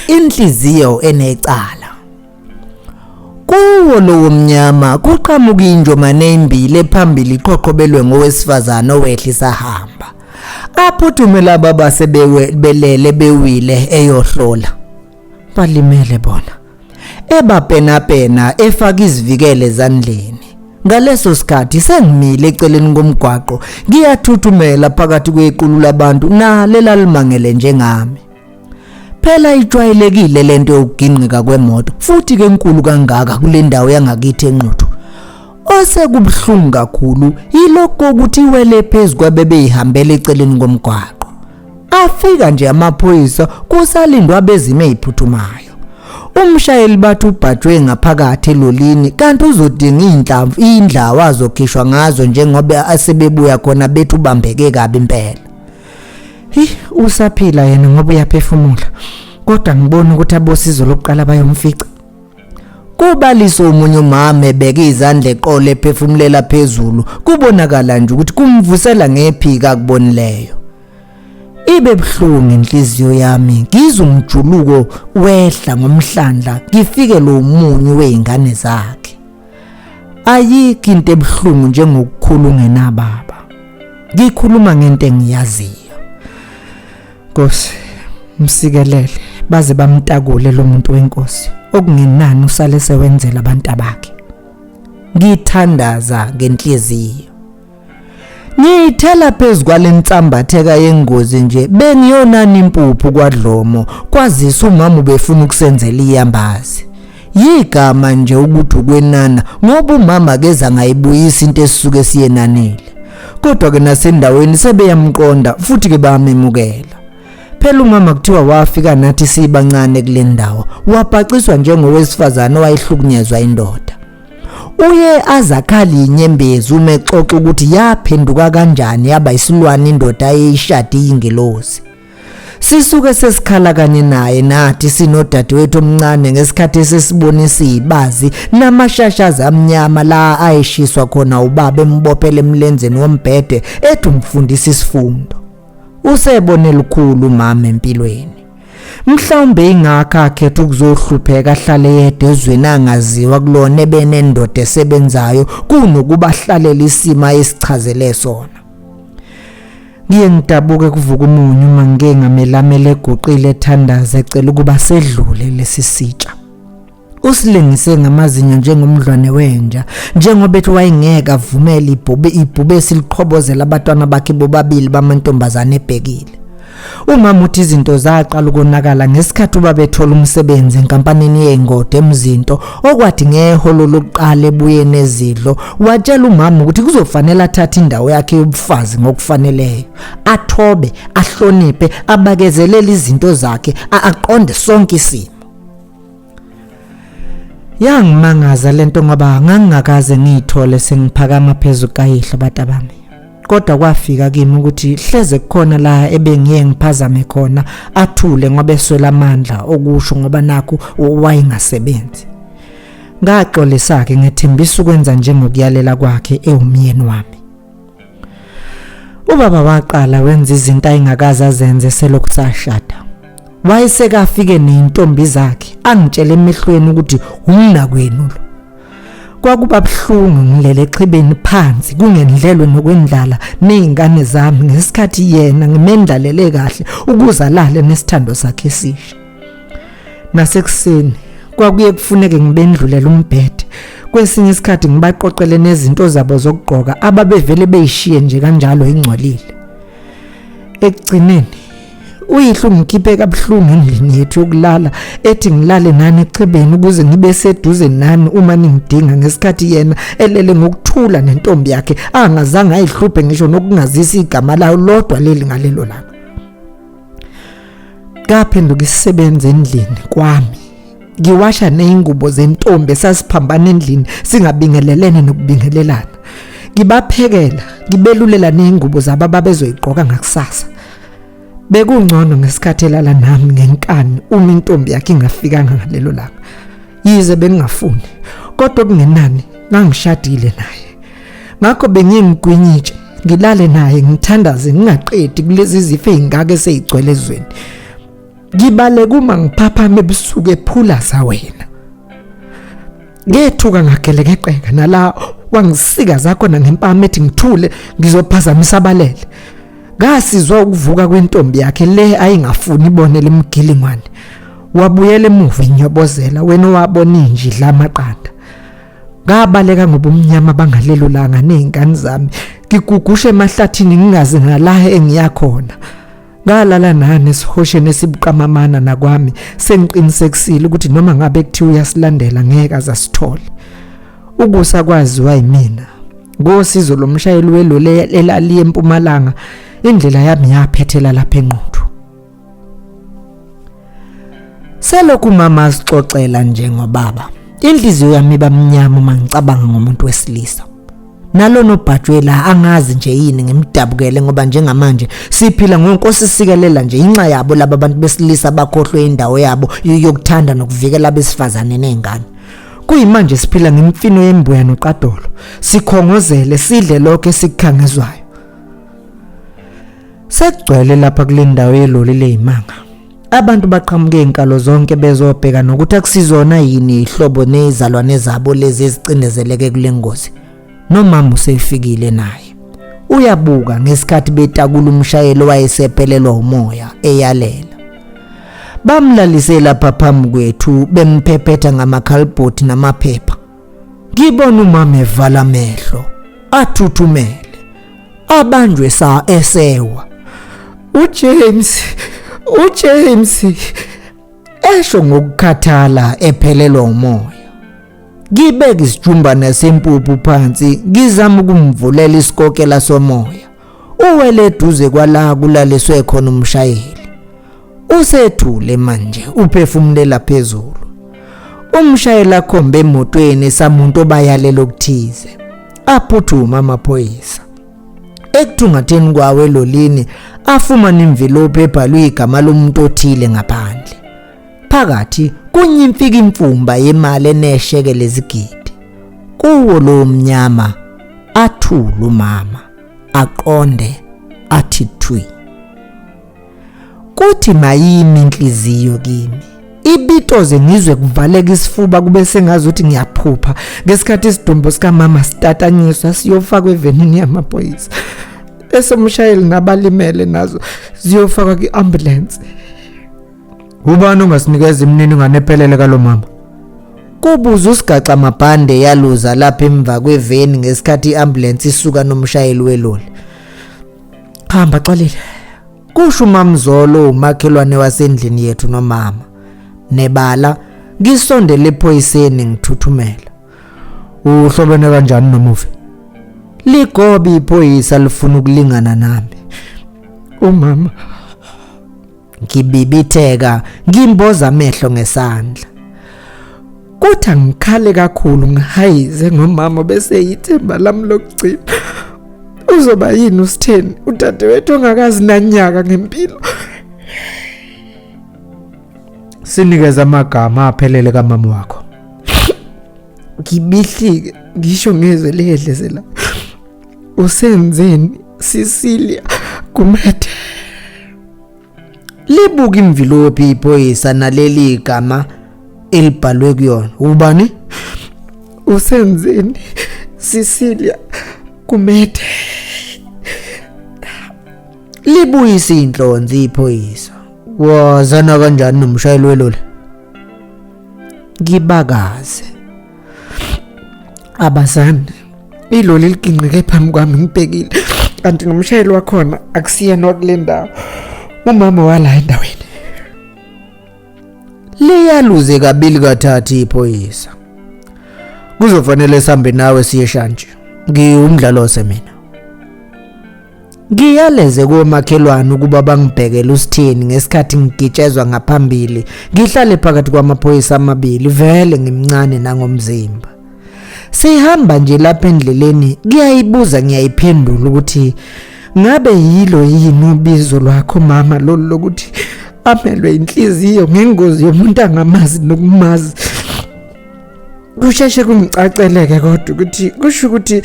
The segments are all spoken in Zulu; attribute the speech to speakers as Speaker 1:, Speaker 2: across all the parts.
Speaker 1: Inhliziyo enecala. Kuwo lowo mnyama kuqhamuka injomane embili ephambili iqhoqhobelwe ngowesifazane owehlisa hamba. Aphuthume laba basebelele bewile eyohlola. Balimele bona. Ebapenapena efaka izivikele ezandleni. Ngaleso sikhathi sengimile eceleni komgwaqo ngiyathuthumela phakathi kwequlu labantu nale lalimangele njengami. Phela ijwayelekile lento yokugingqika kwemoto futhi ke enkulu kangaka kule ndawo yangakithi eNquthu. Osekubuhlungu kakhulu yilokho ukuthi iwele phezu kwabebeyihambela eceleni komgwaqo. Afika nje amaphoyisa kusalindwa abezimo eziphuthumayo. Umshayeli bathi ubhajwe ngaphakathi elolini kanti uzodinga izinhlamvu indlawo azokhishwa ngazo njengoba asebebuya khona bethi ubambeke kabi impela. Hi usaphila yena ngoba uyaphefumula. Kodwa ngibona ukuthi abosizo lokuqala bayomfica. Kubalisa omunye umama ebeke izandla eqolo ephefumulela phezulu kubonakala nje ukuthi kumvusela ngephika akubonileyo. Ibe buhlungu inhliziyo yami ngizwa umjuluko wehla ngomhlandla ngifike lo munyu weingane zakhe. Ayikho into ebuhlungu njengokukhula ungenababa. Ngikhuluma ngento engiyaziyo. Nkosi, msikelele baze bamtakule lo muntu wenkosi okungenani usale sewenzela abantu abakhe. Ngithandaza ngenhliziyo. Ngiyithela phezu kwalensambatheka yengozi nje bengiyonani impuphu kwaDlomo kwazisa umama ubefuna ukusenzela iyambazi. Yigama nje ukuthi ukwenana ngoba umama keza ngayibuyisa into esisuke siyenanile. Kodwa ke nasendaweni sebeyamqonda futhi ke bayamemukela. Phela umama kuthiwa wafika nathi sibancane kule ndawo wabhaciswa njengowesifazane owayehlukunyezwa indoda. Uye azakhali inyembezi uma exoxa ukuthi yaphenduka kanjani yaba isilwane indoda ayeyishade iyingelosi. Sisuke sesikhala kanye naye nathi sinodadewethu omncane ngesikhathi esesibonisa izibazi namashashazi amnyama la ayeshiswa khona ubaba embophele emlenzeni wombhede ethi umfundisa isifundo. Usebone lukhulu umama empilweni. Mhlawumbe ingakho akhetha ukuzohlupheka ahlale yedwa ezweni angaziwa kulona ebenendoda esebenzayo kunokuba ahlalele isimo ayesichazele sona. Ngiye ngidabuke kuvuka umunyu uma ngike ngamelamela eguqile ethandaza ecela ukuba sedlule lesi sitsha. Usilengise ngamazinyo njengomdlwane wenja njengoba ethi wayengeke avumele ibhube ibhubesi liqhobozela abatwana bakhe bobabili bamantombazane ebhekile. Umama uthi izinto zaqala ukonakala ngesikhathi ubaba ethola umsebenzi enkampanini yezingodo eMzinto okwathi ngeholo lokuqala ebuye nezidlo watshela umama ukuthi kuzofanele athathe indawo yakhe yobufazi ngokufaneleyo athobe ahloniphe abakezelele izinto zakhe aqonde sonke isimo. Yangimangaza lento ngoba ngangingakaze ngiyithole sengiphakama phezu kayihlo batabami. Kodwa kwafika kimi ukuthi hleze kukhona la ebengiye ngiphazame khona athule ngoba eswela amandla okusho ngoba nakhu wayengasebenzi. Ngaxolisa ke ngethembisa ukwenza njengokuyalela kwakhe ewumyeni wami. Ubaba waqala wenza izinto ayengakaze azenze selokhu sashada. Wayesekafike nezintombi zakhe angitshele emehlweni ukuthi umnakwenu lo. Kwakuba buhlungu ngilele exhibeni phansi kungendlelwe nokwendlala nezingane zami ngesikhathi yena ngimendlalele kahle ukuze alale nesithando sakhe esisha. Nasekuseni kwakuye kufuneke ngibendlulele umbhede kwesinye isikhathi ngibaqoqele nezinto zabo zokugqoka ababevele beyishiye nje kanjalo ingcolile. Ekugcineni uyihlo ungikhiphe kabuhlungu endlini yethu yokulala ethi ngilale nani echibeni ukuze ngibe seduze nani uma ningidinga ngesikhathi yena elele ngokuthula nentombi yakhe angazange ayihluphe ngisho nokungazisa igama layo lodwa leli ngalelo langa. Ngaphenduka isisebenzi endlini kwami ngiwasha nezingubo zentombi esasiphambana endlini singabingelelene nokubingelelana ngibaphekela ngibelulela nezingubo zabo ababezoyigqoka ngakusasa bekungcono ngesikhathi elala nami ngenkani uma intombi yakhe ingafikanga ngalelo langa yize bengingafuni kodwa okungenani ngangishadile naye ngakho bengiye ngigwinyitshe ngilale naye ngithandaze ngingaqedi kulezi zifo ezingaka eseyigcwele ezweni. Ngibaleka uma ngiphaphama ebusuku ephula sawena. Ngethuka ngagelekeqeka nala wangisika zakhona ngempama ethi ngithule ngizophazamisa abalele. Ngasizwa ukuvuka kwentombi yakhe le ayingafuni ibone lemgilingwane. Wabuyela emuva inyobozela wena owabona inja idla amaqanda. Ngabaleka ngobumnyama bangalelo langa nezingane zami ngigugushe emahlathini ngingazi nala engiya khona. Ngalala nani esihosheni esibuqamamana nakwami sengiqinisekisile ukuthi noma ngabe kuthiwa uyasilandela ngeke azasithole. Ukusa kwaziwa yimina. Ngosizo lomshayeli weloli elaliye empumalanga indlela yami yaphethela lapha enquthu. Selokhu mama asixoxela nje ngobaba, inhliziyo yami iba mnyama uma ngicabanga ngomuntu wesilisa. Nalona obhajwe la angazi nje yini ngimdabukele ngoba njengamanje siphila ngonkosi sikelela nje inxa yabo laba bantu besilisa bakhohlwe indawo yabo yokuthanda nokuvikela abesifazane nezingane. Kuyimanje siphila ngemfino yembuya noqadolo, sikhongozele sidle lokho esikukhangezwayo. Sekugcwele lapha kule ndawo yeloli leyimanga. Abantu baqhamuke inkalo zonke bezobheka nokuthi akusizona yini ihlobo nezalwane zabo lezi ezicindezeleke kule ngozi. Nomama usefikile naye. Uyabuka ngesikhathi betakula umshayeli owayesephelelwa umoya eyalela. Bamlalise lapha phambi kwethu bemphephetha ngamakhalibhothi namaphepha. Ngibona umama evala amehlo athuthumele. Abanjwe sa esewa. UJames uJames esho ngokukhathala ephelelwa umoya. Ngibeka isijumbana sempuphu phansi ngizama ukumvulela isikokela somoya. Uwele eduze kwala kulaliswe khona umshayeli. Usethule manje uphefumulela phezulu. Umshayeli akhombe emotweni samuntu obayalela okuthize. Aphuthuma amaphoyisa. Ekuthungatheni kwawo elolini afumana imvilophi ebhalwe igama lomuntu othile ngaphandle. Phakathi kunyimfika imfumba yemali enesheke lezigidi. Kuwo lo mnyama athule umama aqonde athi thwi. Kuthi mayimi inhliziyo kimi. Ibitoze ngizwe kuvaleka isifuba kube sengazi ukuthi ngiyaphupha ngesikhathi isidumbu sikamama sitatanyiswa siyofakwa evenini yamaphoyisa. Esomshayeli nabalimele nazo ziyofakwa kwi-ambulance. Ubani ongasinikeza imininingwane ephelele kalo mama? Kubuza usigaxa mabhande yaluza lapha emva kweveni ngesikhathi i-ambulance isuka nomshayeli weloli. Hamba Xolile. Kusho uMamzolo umakhelwane wasendlini yethu nomama. Nebala ngisondele ephoyiseni ngithuthumela. Uhlobene kanjani nomufi? Ligobi iphoyisa lifuna ukulingana nami. Umama ngibibitheka ngimboza amehlo ngesandla. Kuthi angikhale kakhulu ngihayize ngomama bese yithemba lami lokugcina. Uzoba yini usitheni udadewethu ongakazi nanyaka ngempilo. Sinikeza amagama aphelele kamama wakho. Ngibihlike ngisho ngezwe lehedlezela. Usenzeni Cecilia Gumede? Libuka imvilophi iphoyisa naleli gama elibhalwe kuyona. Ubani? Usenzeni Cecilia Gumede? Libuyisa inhlonzi iphoyisa. Wazana kanjani nomshayeli weloli? Ngibakaze. Abazani. Iloli liginqike phambi kwami ngibhekile. Kanti nomshayeli wakhona akusiyena wakule ndawo. Umama wala endaweni. Liyaluze kabili kathathu iphoyisa. Kuzofanele sihambe nawe siye shantshi. Ngiwumdlalose mina. Ngiyaleze komakhelwane ukuba bangibhekele usithini ngesikhathi ngigitshezwa ngaphambili ngihlale phakathi kwamaphoyisa amabili vele ngimncane nangomzimba. Sihamba nje lapha endleleni ngiyayibuza ngiyayiphendula ukuthi ngabe yilo yini ubizo lwakho mama lolu lokuthi amelwe inhliziyo ngengozi yomuntu angamazi nokumazi. Kusheshe kungicaceleke kodwa ukuthi kusho ukuthi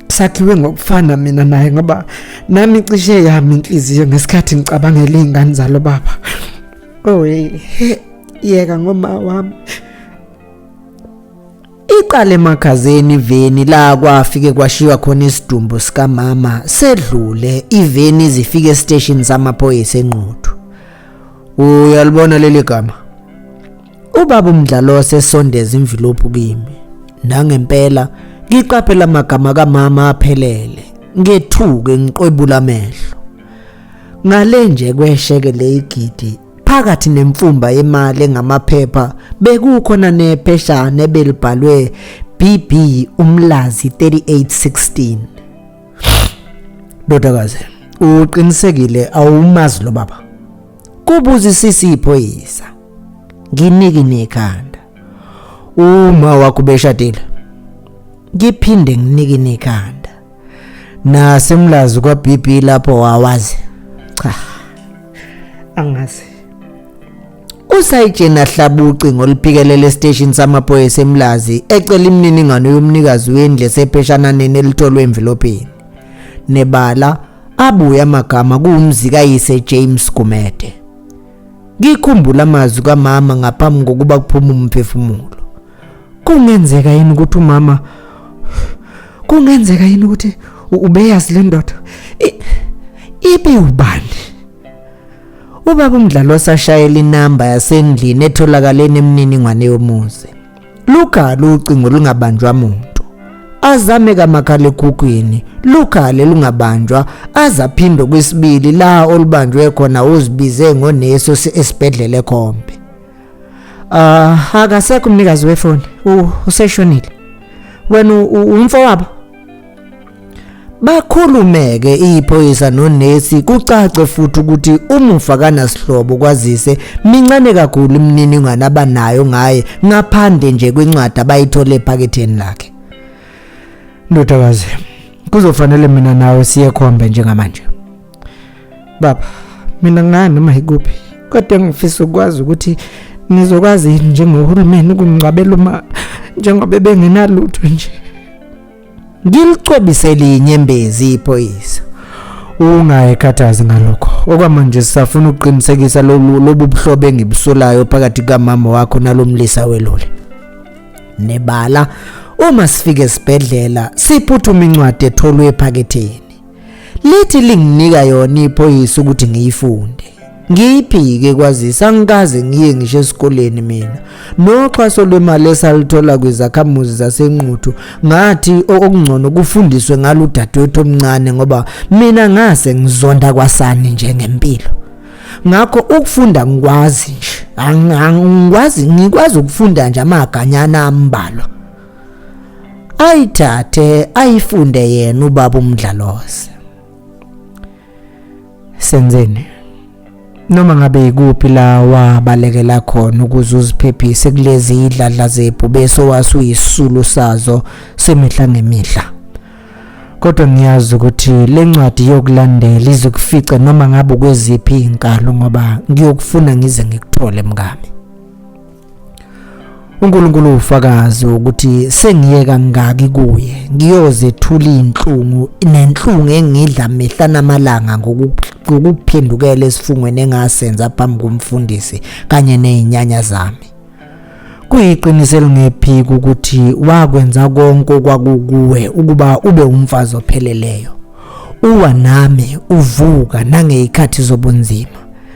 Speaker 1: sakhiwe ngokufana mina naye ngoba nami cishe yami inhliziyo ngesikhathi ngicabangela izingane zalo baba. Oh yeka ngoma wami. Iqale emakhazeni iveni la kwafike kwashiywa khona isidumbu sikamama sedlule iveni zifike estation samaphoyisa eNquthu. Uyalibona leli gama? Ubaba uMdlalose esondeza imvilophu kimi. Nangempela ngiqaphela amagama kamama aphelele. Ngethuke ngiqwebula amehlo. Ngale nje kwesheke leyigidi phakathi nemfumba yemali engamaphepha bekukhona nepheshana ebelibhalwe BB Umlazi 3816. Ndodakazi, uqinisekile awumazi lo baba? Kubuza iphoyisa. Nginiki nekhanda. Uma wakho beshadile. Ngiphinde nginiki nekhanda. Nasemlazi kwa BB lapho wawazi. Cha. Angazi. Usayitsheni ahlaba ucingo oluphikelela esiteshini samaphoyisa eMlazi ecela imininingwane yomnikazi wendlu esepheshananeni elitholwe emvilophini. Nebala abuye amagama kuwumzi kayise James Gumede. Ngikhumbula amazwi kamama ngaphambi kokuba kuphume umphefumulo. Kungenzeka yini ukuthi umama kungenzeka yini ukuthi ubeyazi le ndoda? Ibe ubani? Ubaba uMdlalo osashayela inamba yasendlini etholakale nemininingwane yomuzi. Lukhale ucingo lungabanjwa muntu. Azame kamakhalekhukhwini, lukhale lungabanjwa azaphinde kwesibili la olubanjwe khona uzibize ngonesi esibhedlela ekhombe. Ah, akasekho umnikazi wefoni, useshonile. Wena umfowabo? Bakhulumeke iphoyisa nonesi kucace futhi ukuthi umufa kanasihlobo kwazise mincane kakhulu imininingwane abanayo ngaye ngaphandle nje kwencwadi abayithole ephaketheni lakhe. Ndodakazi, kuzofanele mina nawe siye khombe njengamanje. Baba, mina ngingaya noma yikuphi, kodwa ngifisa ukwazi ukuthi nizokwazi yini njengohulumeni ukungcwabela uma njengoba bengenalutho nje. Ngilicwebisele inyembezi iphoyisa. Ungayikhathazi ngalokho. Okwamanje sisafuna ukuqinisekisa lobu buhlobo engibusolayo phakathi kukamama wakho nalomlisa weloli. Nebala uma sifika esibhedlela siphuthuma incwadi etholwe ephaketheni. Lithi linginika yona iphoyisa ukuthi ngiyifunde. Ngiyiphike kwazisa angikaze ngiye ngisho esikoleni mina. Noxhaso lwemali esaluthola kwizakhamuzi zaseNquthu ngathi okungcono kufundiswe ngalo udadewethu omncane ngoba mina ngase ngizonda kwasani nje ngempilo. Ngakho ukufunda ngikwazi nje. Angikwazi ngikwazi ukufunda nje amaganyana ambalwa. Ayithathe ayifunde yena ubaba uMdlalose. Senzeni? Noma ngabe ikuphi la wabalekela khona ukuze uziphephise kulezi idladla zebhubesi owasuyisulu sazo semihla ngemihla. Kodwa ngiyazi ukuthi le ncwadi yokulandela izokufica noma ngabe ukweziphi izinkalo ngoba ngiyokufuna ngize ngikuthole mkami. uNkulunkulu ufakazi ukuthi sengiye kangaki kuye ngiyozethula inhlungu nenhlungu engidla mihla namalanga ngokuphendukela esifungweni engasenza phambi komfundisi kanye nezinyanya zami. Kuyiqiniso elingephiki ukuthi wakwenza konke okwakukuwe ukuba ube umfazi opheleleyo. Uwa nami uvuka nangezikhathi zobunzima.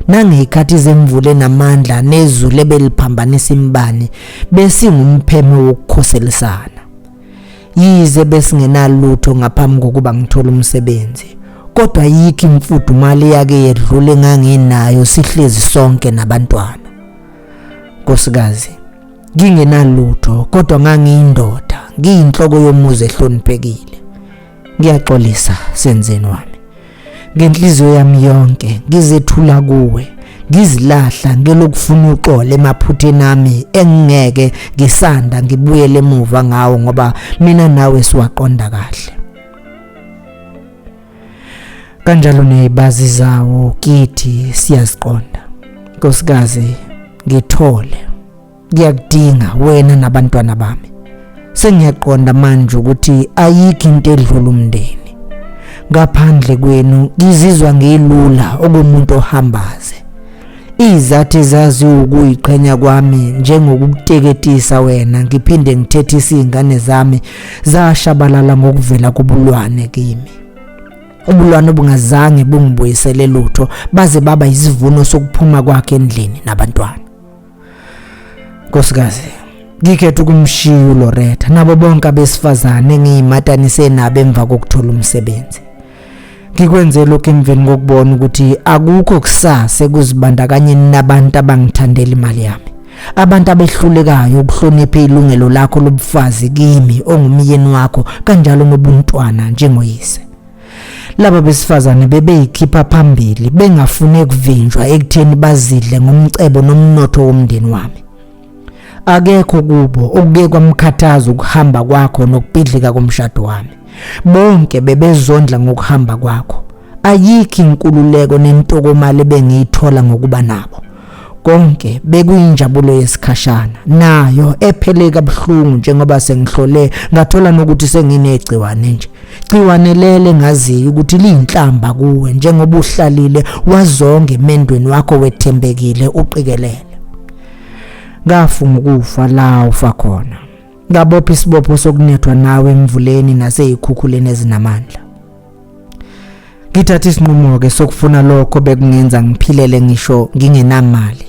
Speaker 1: Nangezikhathi zemvula enamandla nezulu ebeliphambanisa imibani besingumpheme wokukhoselisana. Yize besingenalutho ngaphambi kokuba ngithole umsebenzi, kodwa yikho imfudumalo eyake yedlule enganginayo sihlezi sonke nabantwana. Nkosikazi, ngingenalutho kodwa ngangiyindoda, ngiyinhloko yomuzi ehloniphekile. Ngiyaxolisa senzeni wami. Ngenhliziyo yami yonke ngizethula kuwe, ngizilahla ngelokufuna uxolo emaphutheni ami engingeke ngisanda ngibuyele emuva ngawo ngoba mina nawe siwaqonda kahle. Kanjalo nezibazi zawo kithi siyaziqonda. Nkosikazi, ngithole. Ngiyakudinga wena nabantwana bami. Sengiyaqonda manje ukuthi ayikho into edlula umndeni. Ngaphandle kwenu ngizizwa ngilula okumuntu ohambaze. Izathi zaziwukuyiqhenya kwami njengokukuteketisa wena ngiphinde ngithethise izingane zami zashabalala ngokuvela kobulwane kimi. Ubulwane obungazange bungibuyisele lutho baze baba isivuno sokuphuma kwakhe endlini nabantwana. Nkosikazi, ngikhetha ukumshiya uLoretta nabo bonke abesifazane engiyimatanise nabo emva kokuthola umsebenzi. Ngikwenze lokhu emveni kokubona ukuthi akukho kusasa ekuzibandakanyeni nabantu abangithandela imali yami. Abantu abehlulekayo ukuhlonipha ilungelo lakho lobufazi kimi ongumyeni wakho kanjalo nobuntwana njengoyise. Laba besifazane bebeyikhipha phambili bengafuni ukuvinjwa ekutheni bazidle ngomcebo nomnotho womndeni wami. Akekho kubo okuke kwamkhathaza ukuhamba kwakho nokubhidlika komshado wami. Bonke bebezondla ngokuhamba kwakho. Ayikho inkululeko nentokomalo ebengiyithola ngokuba nabo. Konke bekuyinjabulo yesikhashana nayo ephele kabuhlungu njengoba sengihlole ngathola nokuthi senginegciwane nje. Gciwane lele ngaziyo ukuthi liyinhlamba kuwe njengoba uhlalile wazonga emendweni wakho wethembekile uqikelele. Ngafunga ukufa la ufa khona. Ngabopha isibopho sokunethwa nawe emvuleni naseyikhukhuleni ezinamandla. Ngithatha isinqumo-ke sokufuna lokho bekungenza ngiphilele ngisho ngingenamali.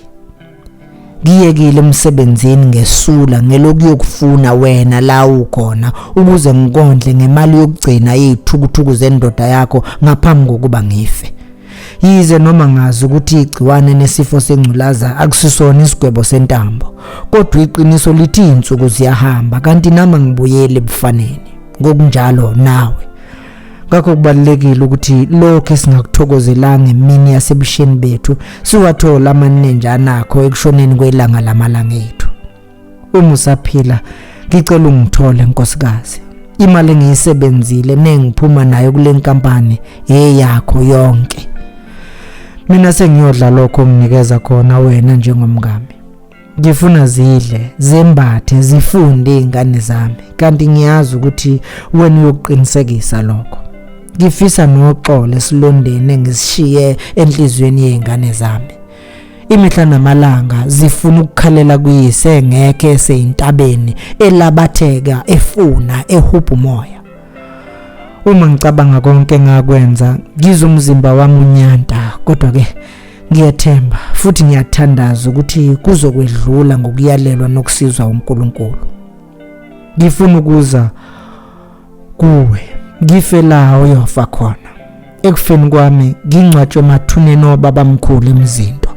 Speaker 1: Ngiyekile emsebenzini ngesula ngelokuyokufuna wena la ukhona ukuze ngikondle ngemali yokugcina yezithukuthuku zendoda yakho ngaphambi kokuba ngife. Yize noma ngazi ukuthi igciwane nesifo sengculaza akusisona isigwebo sentambo, kodwa iqiniso lithi izinsuku ziyahamba kanti nami angibuyeli ebufaneni. Ngokunjalo nawe. Ngakho kubalulekile ukuthi lokho esingakuthokozelanga emini yasebusheni bethu siwathola amanenja anakho ekushoneni kwelanga lamalanga ethu. Uma usaphila ngicela ungithole nkosikazi. Imali engiyisebenzile nengiphuma nayo kule nkampani eyakho yonke. Mina sengiyodla lokho onginikeza khona wena njengomngami. Ngifuna zidle, zembathe, zifunde izingane zami kanti ngiyazi ukuthi wena uyokuqinisekisa lokho. Ngifisa noxolo esilondeni engisishiye enhliziyweni yezingane zami. Imihla namalanga zifuna ukukhalela kuyise engekho eseyintabeni elabatheka efuna ehubha umoya. Uma ngicabanga konke engakwenza ngizwa umzimba wami unyanta kodwa ke ngiyethemba futhi ngiyathandaza ukuthi kuzokwedlula ngokuyalelwa nokusizwa uNkulunkulu. Ngifuna ukuza kuwe ngife la uyofa khona. Ekufeni kwami ngingcwatshwe emathuneni obabamkhulu eMzinto.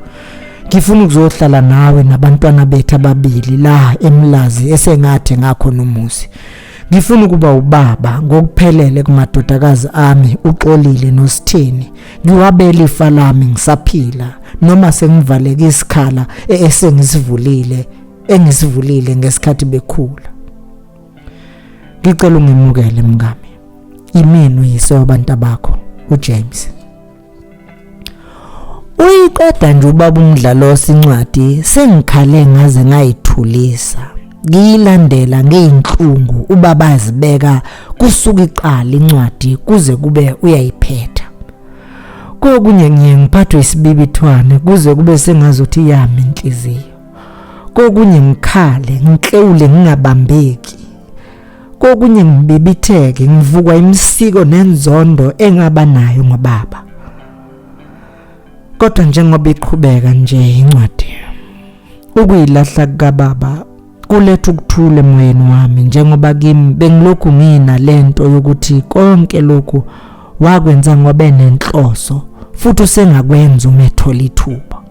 Speaker 1: Ngifuna ukuzohlala nawe nabantwana bethu ababili la eMlazi esengathi ngakho nomuzi. Ngifuna ukuba ubaba ngokuphelele kumadodakazi ami uXolile noSitheni. Ngiwabele ifa lami ngisaphila noma sengivaleke isikhala esengisivulile engisivulile ngesikhathi bekhula. Ngicela ungemukele mngami. Imini uyise wabantu abakho uJames. Uyiqeda nje ubaba umdlalo sincwadi sengikhale ngaze ngayithulisa. Ngiyilandela ngeyinhlungu ubaba azibeka kusuka iqala incwadi kuze kube uyayiphetha. Kokunye ngiye ngiphathwe isibibithwane kuze kube sengazuthi yami inhliziyo. Kokunye ngikhale ngiklewule ngingabambeki. Kokunye ngibibitheke ngivukwa imisiko nenzondo engaba nayo ngobaba. Kodwa njengoba iqhubeka nje incwadi ukuyilahla kukababa kuletha ukuthula emoyeni wami njengoba kimi bengilokhu nginalento yokuthi konke lokhu wakwenza ngoba enenhloso futhi usengakwenza uma ethola ithuba.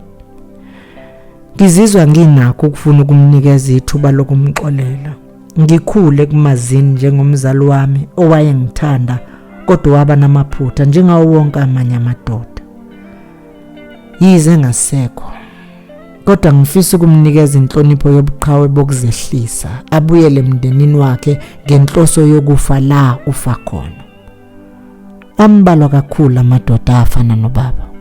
Speaker 1: Ngizizwa nginakho ukufuna ukumnikeza ithuba lokumxolela. Ngikhule kumazini njengomzali wami owayengithanda kodwa waba namaphutha njengawo wonke amanye amadoda. Yize engasekho kodwa ngifisa ukumnikeza inhlonipho yobuqhawe bokuzehlisa abuyele emndenini wakhe ngenhloso yokufa la ufa khona. Ambalwa kakhulu amadoda afana nobaba.